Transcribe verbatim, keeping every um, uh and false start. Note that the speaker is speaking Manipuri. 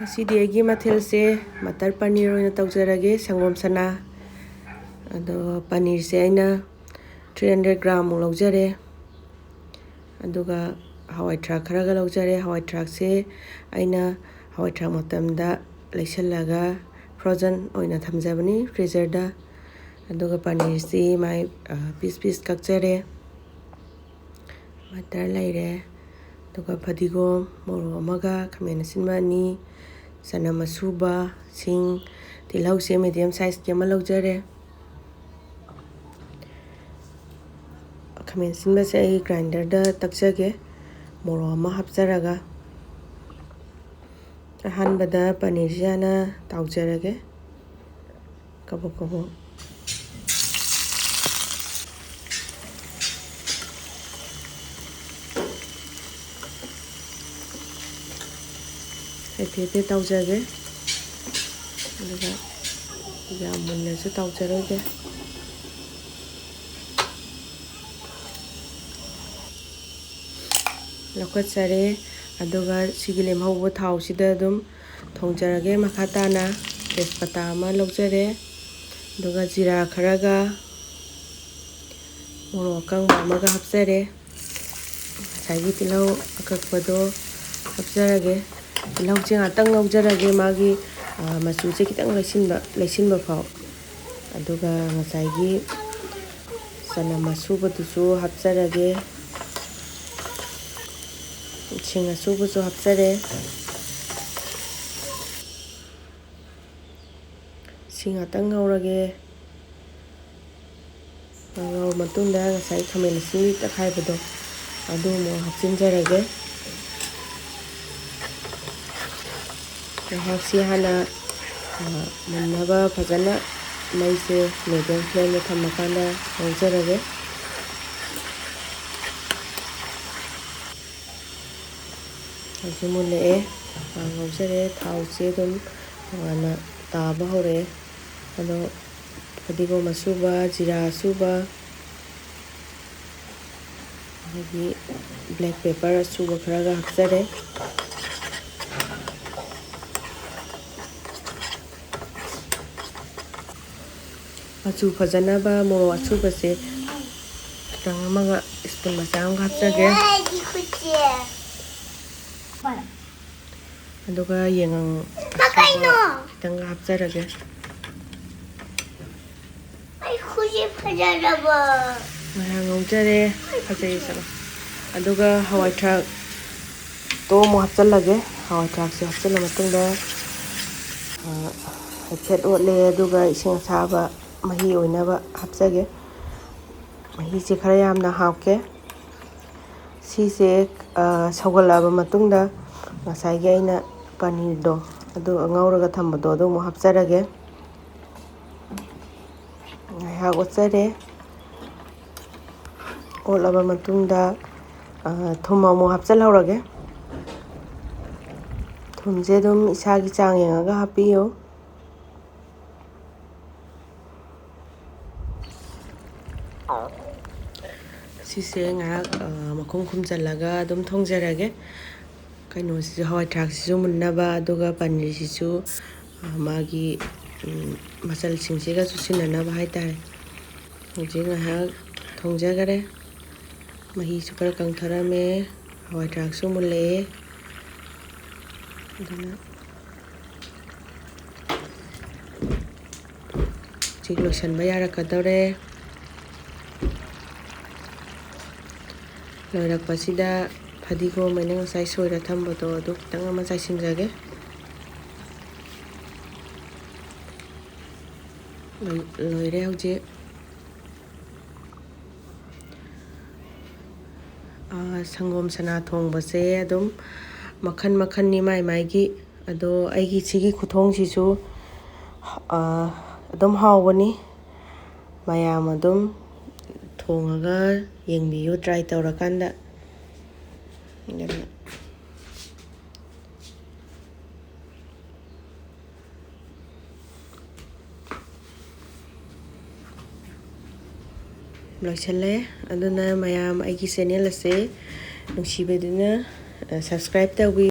ꯉꯁꯤꯗꯤ ꯑꯩꯒꯤ ꯃꯊꯦꯜꯁꯦ ꯃꯇꯔ ꯄꯅꯤꯔ ꯑꯣꯏꯅ ꯇꯧꯖꯔꯒꯦ, ꯁꯪꯒꯣꯝ ꯁꯅꯥ꯫ ꯑꯗꯣ ꯄꯅꯤꯔꯁꯦ ꯑꯩꯅ three hundred gram ꯃꯨꯛ ꯂꯧꯖꯔꯦ꯫ ꯑꯗꯨꯒ ꯍꯋꯥꯏ ꯊ꯭ꯔꯥꯛ ꯈꯔꯒ ꯂꯧꯖꯔꯦ꯫ ꯍꯋꯥꯏ ꯊ꯭ꯔꯥꯛꯁꯦ ꯑꯩꯅ ꯍꯋꯥꯏ ꯊ꯭ꯔꯥꯛ ꯃꯇꯝꯗ ꯂꯩꯁꯜꯂꯒ frozen ꯑꯣꯏꯅ ꯊꯝꯖꯕꯅꯤ freezer ꯗ꯫ ꯑꯗꯨꯒ ꯄꯅꯤꯔꯁꯤ ꯃꯥꯏ, ꯑ, piece piece ꯀꯛꯆꯔꯦ꯫ ꯃꯇꯔ ꯂꯩꯔꯦ꯫ ꯑꯗꯨꯒ ꯐꯗꯤꯒꯣꯝ, ꯃꯣꯔꯣꯛ ꯑꯃꯒ, ꯈꯥꯃꯦꯟ ꯑꯁꯤꯟꯕ ꯑꯅꯤ, ꯆꯅꯝ ꯑꯁꯨꯕ, ꯁꯤꯡ, ꯇꯤꯜꯍꯧꯁꯦ medium size ꯀꯤ ꯑꯃ ꯂꯧꯖꯔꯦ꯫ ꯈꯥꯃꯦꯟ ꯑꯁꯤꯟꯕꯁꯦ ꯑꯩ grinder ꯗ ꯇꯛꯆꯒꯦ, ꯃꯣꯔꯣꯛ ꯑꯃ ꯍꯥꯞꯆꯔꯒ꯫ ꯑꯍꯥꯟꯕꯗ ꯄꯅꯤꯔꯁꯤ ꯍꯥꯟꯅ ꯇꯥꯎꯖꯔꯒꯦ꯫ ꯀꯕꯣꯛ ꯀꯕꯣꯛ꯫ ꯍꯥꯏꯐꯦꯠ ꯍꯥꯏꯐꯦꯠ ꯇꯥꯎꯖꯒꯦ꯫ ꯑꯗꯨꯒ ꯌꯥꯝ ꯃꯨꯟꯅꯁꯨ ꯇꯥꯎꯖꯔꯣꯏꯒꯦ꯫ ꯂꯧꯈꯠꯆꯔꯦ꯫ ꯑꯗꯨꯒ ꯁꯤꯒꯤ ꯂꯦꯝꯍꯧꯕ ꯊꯥꯎꯁꯤꯗ ꯑꯗꯨꯝ ꯊꯣꯡꯖꯔꯒꯦ꯫ ꯃꯈꯥ ꯇꯥꯅ ꯇꯦꯖꯄꯇꯥ ꯑꯃ ꯂꯧꯖꯔꯦ꯫ ꯑꯗꯨꯒ ꯖꯤꯔꯥ ꯈꯔꯒ ꯃꯣꯔꯣꯛ ꯑꯀꯪꯕ ꯑꯃꯒ ꯍꯥꯞꯆꯔꯦ꯫ ꯉꯁꯥꯏꯒꯤ ꯇꯤꯜꯍꯧ ꯑꯀꯛꯄꯗꯣ ꯍꯥꯞꯆꯔꯒꯦ꯫ ꯇꯤꯜꯍꯧꯁꯦ ꯉꯥꯛꯇꯪ ꯉꯧꯖꯔꯒꯦ, ꯃꯥꯒꯤ, ꯑ, ꯃꯆꯨꯁꯦ ꯈꯤꯇꯪ ꯂꯩꯁꯤꯟꯕ, ꯂꯩꯁꯤꯟꯕ ꯐꯥꯎ꯫ ꯑꯗꯨꯒ ꯉꯁꯥꯏꯒꯤ ꯆꯅꯝ ꯑꯁꯨꯕꯗꯨꯁꯨ ꯍꯥꯞꯆꯔꯒꯦ꯫ ꯁꯤꯡ ꯑꯁꯨꯕꯁꯨ ꯍꯥꯞꯆꯔꯦ꯫ ꯁꯤ ꯉꯥꯛꯇꯪ ꯉꯧꯔꯒꯦ꯫ ꯉꯧꯔ ꯃꯇꯨꯡꯗ ꯉꯁꯥꯏ ꯈꯥꯃꯦꯟ ꯑꯁꯤꯟꯕꯤ ꯇꯛꯈꯥꯏꯕꯗꯣ ꯑꯗꯨ ꯑꯃꯨꯛ ꯍꯥꯞꯆꯤꯟꯖꯔꯒꯦ꯫ ꯉꯥꯏꯍꯥꯛꯁꯤ ꯍꯥꯟꯅ, ꯑ, ꯃꯨꯟꯅꯕ ꯐꯖꯅ ꯃꯩꯁꯦ medium flame ꯗ ꯊꯝꯃꯀꯥꯟꯗ ꯉꯧꯖꯔꯒꯦ꯫ ꯊꯥꯎꯁꯦ ꯃꯨꯜꯂꯛꯑꯦ꯫ ꯊꯥꯎ ꯉꯧꯖꯔꯦ꯫ ꯊꯥꯎꯁꯦ ꯑꯗꯨꯝ ꯇꯣꯉꯥꯟꯅ ꯇꯥꯕ ꯍꯧꯔꯛꯑꯦ꯫ ꯑꯗꯣ ꯐꯗꯤꯒꯣꯝ ꯑꯁꯨꯕ, ꯖꯤꯔꯥ ꯑꯁꯨꯕ, ꯑꯗꯒꯤ black pepper ꯑꯁꯨꯕ ꯈꯔꯒ ꯍꯥꯞꯆꯔꯦ꯫ ꯃꯆꯨ ꯐꯖꯅꯕ ꯃꯣꯔꯣꯛ ꯑꯁꯨꯕꯁꯦ ꯈꯤꯇꯪ ꯑꯃꯒ ꯏꯁꯄꯨꯟ ꯃꯆꯥ ꯑꯃꯒ ꯍꯥꯞꯆꯒꯦ꯫ ꯑꯩꯒꯤ ꯈꯨꯠꯁꯦ꯫ ꯑꯗꯨꯒ ꯌꯦꯡꯉꯪ ꯑꯁꯨꯕ ꯀꯩꯅꯣ? ꯈꯤꯇꯪꯒ ꯍꯥꯞꯆꯔꯒꯦ꯫ ꯑꯩ ꯈꯨꯠꯁꯦ ꯐꯖꯔꯕ꯫ ꯉꯥꯏꯍꯥꯛ ꯉꯧꯖꯔꯦ꯫ ꯐꯖꯩ ꯆꯠꯂꯣ꯫ ꯑꯗꯨꯒ ꯍꯋꯥꯏ ꯊ꯭ꯔꯥꯛꯇꯣ ꯑꯃꯨꯛ ꯍꯥꯞꯆꯤꯜꯂꯒꯦ꯫ ꯍꯋꯥꯏ ꯊ꯭ꯔꯥꯛꯁꯦ ꯍꯥꯞꯆꯤꯜꯂ ꯃꯇꯨꯡꯗ, ꯑ, ꯍꯥꯏꯐꯦꯠ ꯑꯣꯠꯂꯦ꯫ ꯑꯗꯨꯒ ꯏꯁꯤꯡ ꯑꯁꯥꯕ ꯃꯍꯤ ꯑꯣꯏꯅꯕ ꯍꯥꯞꯆꯒꯦ꯫ ꯃꯍꯤꯁꯦ ꯈꯔ ꯌꯥꯝꯅ ꯍꯥꯞꯀꯦ꯫ ꯁꯤꯁꯦ, ꯑ, ꯁꯧꯒꯠꯂꯛꯑꯕ ꯃꯇꯨꯡꯗ ꯉꯁꯥꯏꯒꯤ ꯑꯩꯅ ꯄꯅꯤꯔꯗꯣ, ꯑꯗꯨ ꯉꯧꯔꯒ ꯊꯝꯕꯗꯣ, ꯑꯗꯨ ꯑꯃꯨꯛ ꯍꯥꯞꯆꯔꯒꯦ꯫ ꯉꯥꯏꯍꯥꯛ ꯑꯣꯠꯆꯔꯦ꯫ ꯑꯣꯠꯂꯕ ꯃꯇꯨꯡꯗ, ꯑ, ꯊꯨꯝ ꯑꯃꯨꯛ ꯍꯥꯞꯆꯤꯜꯍꯧꯔꯒꯦ꯫ ꯊꯨꯝꯁꯦ ꯑꯗꯨꯝ ꯏꯁꯥꯒꯤ ꯆꯥꯡ ꯌꯦꯡꯉꯒ ꯍꯥꯞꯄꯤꯌꯨ꯫ ꯁꯤꯁꯦ ꯉꯥꯏꯍꯥꯛ, ꯑ, ꯃꯈꯨꯝ ꯈꯨꯝꯖꯤꯜꯂꯒ ꯑꯗꯨꯝ ꯊꯣꯡꯖꯔꯒꯦ꯫ ꯀꯩꯅꯣꯁꯤꯁꯨ, ꯍꯋꯥꯏ ꯊ꯭ꯔꯥꯛꯁꯤꯁꯨ ꯃꯨꯟꯅꯕ, ꯑꯗꯨꯒ ꯄꯅꯤꯔꯁꯤꯁꯨ, ꯑ, ꯃꯥꯒꯤ, ꯎꯝ, ꯃꯆꯜꯁꯤꯡꯁꯤꯒ ꯆꯨꯁꯤꯟꯅꯅꯕ ꯍꯥꯏꯇꯥꯔꯦ꯫ ꯍꯧꯖꯤꯛ ꯉꯥꯏꯍꯥꯛ ꯊꯣꯡꯖꯈꯔꯦ꯫ ꯃꯍꯤꯁꯨ ꯈꯔ ꯀꯪꯊꯔꯝꯃꯦ꯫ ꯍꯋꯥꯏ ꯊ꯭ꯔꯥꯛꯁꯨ ꯃꯨꯜꯂꯛꯑꯦ꯫ ꯑꯗꯨꯅ ꯍꯧꯖꯤꯛ ꯂꯣꯏꯁꯤꯟꯕ ꯌꯥꯔꯛꯀꯗꯧꯔꯦ꯫ ꯂꯣꯏꯔꯛꯄꯁꯤꯗ ꯐꯗꯤꯒꯣꯝ ꯑꯩꯅ ꯉꯁꯥꯏ ꯁꯣꯏꯔ ꯊꯝꯕꯗꯣ, ꯑꯗꯨ ꯈꯤꯇꯪ ꯑꯃ ꯆꯥꯏꯁꯤꯟꯖꯒꯦ꯫ ꯂꯣꯏ-, ꯂꯣꯏꯔꯦ ꯍꯧꯖꯤꯛ꯫ ꯑꯥ, ꯁꯪꯒꯣꯝ ꯁꯅꯥ ꯊꯣꯡꯕꯁꯦ ꯑꯗꯨꯝ ꯃꯈꯜ ꯃꯈꯜꯅꯤ ꯃꯥꯏ ꯃꯥꯏꯒꯤ꯫ ꯑꯗꯣ ꯑꯩꯒꯤ ꯁꯤꯒꯤ ꯈꯨꯊꯣꯡꯁꯤꯁꯨ, ꯑꯥ, ꯑꯗꯨꯝ ꯍꯥꯎꯕꯅꯤ꯫ ꯃꯌꯥꯝ ꯑꯗꯨꯝ ꯊꯣꯡꯉꯒ ꯌꯦꯡꯕꯤꯌꯨ, try ꯇꯧꯔꯀꯥꯟꯗ꯫ ꯑꯗꯨꯅ ꯂꯣꯏꯁꯤꯜꯂꯦ꯫ ꯑꯗꯨꯅ ꯃꯌꯥꯝ ꯑꯩꯒꯤ channel ꯑꯁꯦ ꯅꯨꯡꯁꯤꯕꯤꯗꯨꯅ, ꯑ, subscribe ꯇꯧꯕꯤꯌꯨ꯫